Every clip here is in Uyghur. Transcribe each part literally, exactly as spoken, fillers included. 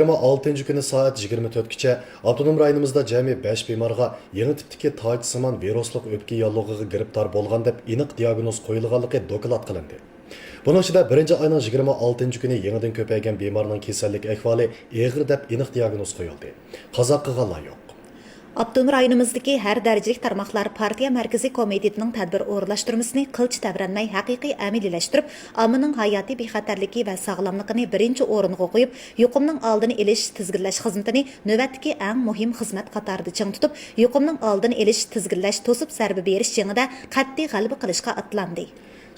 يىگىرمە ئالتىنچى كۈنى سائەت يىگىرمە تۆتكىچە ئاپتونوم رايونىمىزدا جەمئىي بەش بىمارغا يېڭى تىپتىكى تاجسىمان ۋىرۇسلۇق ئۆپكە ياللۇغىغا گىرىپتار بولغان دەپ ئېنىق دىياگنوز قويۇلغانلىقى دوكلات قىلىندى. بۇنىڭ ئىچىدە بىرىنچى ئاينىڭ يىگىرمە ئالتىنچى كۈنى يېڭىدىن كۆپەيگەن بىمارنىڭ كېسەللىك ئەھۋالى ئېغىر دەپ ئېنىق دىياگنوز قويۇلدى. قازا قىلغانلار يوق. ئاپتونوم رايونىمىزدىكى ھەر دەرىجىلىك تارماقلار پارتىيە مەركىزىي كومىتېتىنىڭ تەدبىر ئورۇنلاشتۇرمىسىنى قىلچە تەۋرەنمەي ھەقىقىي ئەمەلىيلەشتۈرۈپ، ئاممىنىڭ ھاياتىي بىخەتەرلىكى ۋە ساغلاملىقىنى بىرىنچى ئورۇنغا قويۇپ، يۇقۇمنىڭ ئالدىنى ئېلىش، تىزگىنلەش خىزمىتىنى نۆۋەتتىكى ئەڭ مۇھىم خىزمەت قاتارىدا چىڭ تۇتۇپ، يۇقۇمنىڭ ئالدىنى ئېلىش، تىزگىنلەش، توسۇپ زەربە بېرىش جېڭىدە قەتئىي غەلىبە قىلىشقا ئاتلاندى.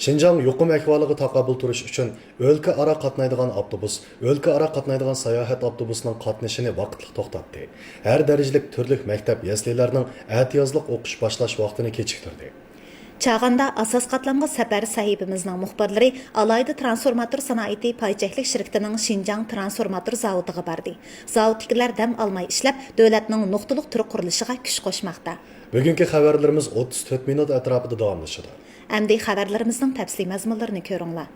شىنجاڭ يۇقۇم ئەھۋالىغا تاقابىل تۇرۇش ئۈچۈن ئۆلكە ئارا قاتنايدىغان ئاپتوبۇس، ئۆلكە ئارا قاتنايدىغان ساياھەت ئاپتوبۇسىنىڭ قاتنىشىنى ۋاقىتلىق توختاتتى. ھەر دەرىجىلىك تۈرلۈك مەكتەپ، يەسلىلەرنىڭ ئەتىيازلىق ئوقۇش باشلاش ۋاقتىنى كېچىكتۈردى. چاغاندا ئاساسىي قاتلامغا سەپەر سەھىپىمىزنىڭ مۇخبىرلىرى ئالاھىدە تىرانسفورماتور سانائىتى پاي چەكلىك شىركىتىنىڭ شىنجاڭ تىرانسفورماتور زاۋۇتىغا باردى. زاۋۇتتىكىلەر دەم ئالماي ئىشلەپ، دۆلەتنىڭ نۇقتىلىق تۈر قۇرۇلۇشىغا كۈچ قوشماقتا. بۈگۈنكى خەۋەرلىرىمىز ئوتتۇز تۆت مىنۇت ئەتراپىدا داۋاملىشىدۇ. ئەمدى خەۋەرلىرىمىزنىڭ تەپسىلىي مەزمۇنلىرىنى كۆرۈڭلار.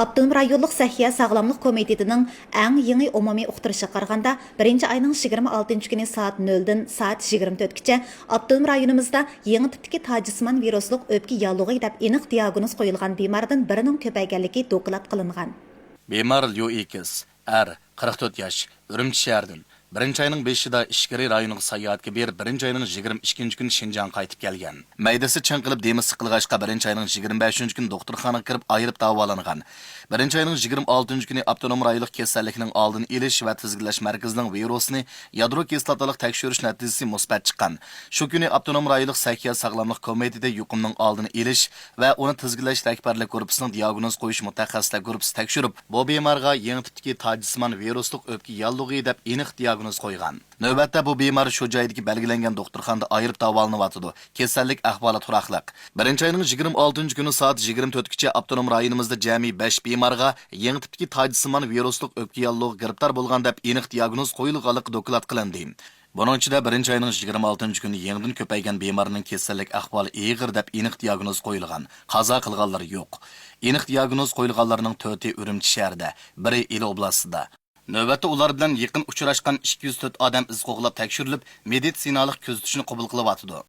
ئاپتونوم رايونلۇق سەھىيە ساغلاملىق كومىتېتىنىڭ ئەڭ يېڭى ئومۇمىي ئۇقتۇرۇشىغا قارىغاندا، بىرىنچى ئاينىڭ يىگىرمە ئالتىنچى كۈنى سائەت نۆلدىن سائەت يىگىرمە تۆتكىچە ئاپتونوم رايونىمىزدا يېڭى تىپتىكى تاجسىمان ۋىرۇسلۇق ئۆپكە ياللۇغى دەپ ئېنىق دىياگنوز قويۇلغان بىماردىن بىرىنىڭ كۆپەيگەنلىكى دوكلات قىلىنغان. بىمار ليۇ ئىكىس، ئەر، قىرىق تۆت ياش، ئۈرۈمچى شەھىرىدىن. بىرىنچى ئاينىڭ بېشىدا ئىچكىرى رايونغا ساياھەتكە بېرىپ، بىرىنچى ئاينىڭ يىگىرمە ئىككىنچى كۈنى شىنجاڭغا قايتىپ كەلگەن. مەيدىسى چىڭقىلىپ، دېمى سىقىلغاچقا، بىرىنچى ئاينىڭ يىگىرمە بەشىنچى كۈنى دوختۇرخانىغا كىرىپ ئايرىپ داۋالانغان. بىرىنچى ئاينىڭ يىگىرمە ئالتىنچى كۈنى ئاپتونوم رايونلۇق كېسەللىكنىڭ ئالدىنى ئېلىش ۋە تىزگىنلەش مەركىزىنىڭ ۋىرۇسنى يادرو كىسلاتالىق تەكشۈرۈش نەتىجىسى مۇسبەت چىققان. شۇ كۈنى ئاپتونوم رايونلۇق سەھىيە ساغلاملىق كومىتېتى يۇقۇمنىڭ ئالدىنى ئېلىش ۋە ئۇنى تىزگىنلەش رەھبەرلىك گۇرۇپپىسىنىڭ دىئاگنوز قويۇش مۇتەخەسسىسلەر گۇرۇپپىسى تەكشۈرۈپ، بۇ بىمارغا يېڭى تىپتىكى تاجسىمان ۋىرۇسلۇق ئۆپكە ياللۇغى دەپ ئېنىق دىئاگنوز قويغان. نۆۋەتتە بۇ بىمار شۇ جايدىكى بەلگىلەنگەن دوختۇرخانىدا ئايرىپ داۋالىنىۋاتىدۇ. كېسەللىك ئەھۋالى تۇراقلىق. بىرىنچى ئاينىڭ يىگىرمە ئالتىنچى كۈنى سائەت يىگىرمە تۆتكىچە ئاپتونوم رايونىمىزدا جەمئىي بەش بىمارغا يېڭى تىپتىكى تاجسىمان ۋىرۇسلۇق ئۆپكە ياللۇغىغا گىرىپتار بولغان دەپ ئېنىق دىئاگنوز قويۇلغانلىقى دوكلات قىلىندى. بۇنىڭ ئىچىدە بىرىنچى ئاينىڭ يىگىرمە ئالتىنچى كۈنى يېڭىدىن كۆپەيگەن بىمارنىڭ كېسەللىك ئەھۋالى ئېغىر دەپ ئېنىق دىئاگنوز قويۇلغان، قازا قىلغانلىرى يوق. ئېنىق دىئاگنوز قويۇلغانلارنىڭ تۆتى ئۈرۈمچى شەھىرىدە، بىرى ئىلى ئوبلاستىدا. نۆۋەتتە ئۇلار بىلەن يېقىن ئۇچراشقان ئىككى يۈز تۆت ئادەم ئىز قوغلاپ تەكشۈرۈلۈپ، مېدىتسىنالىق كۆزىتىشنى قوبۇل قىلىۋاتىدۇ.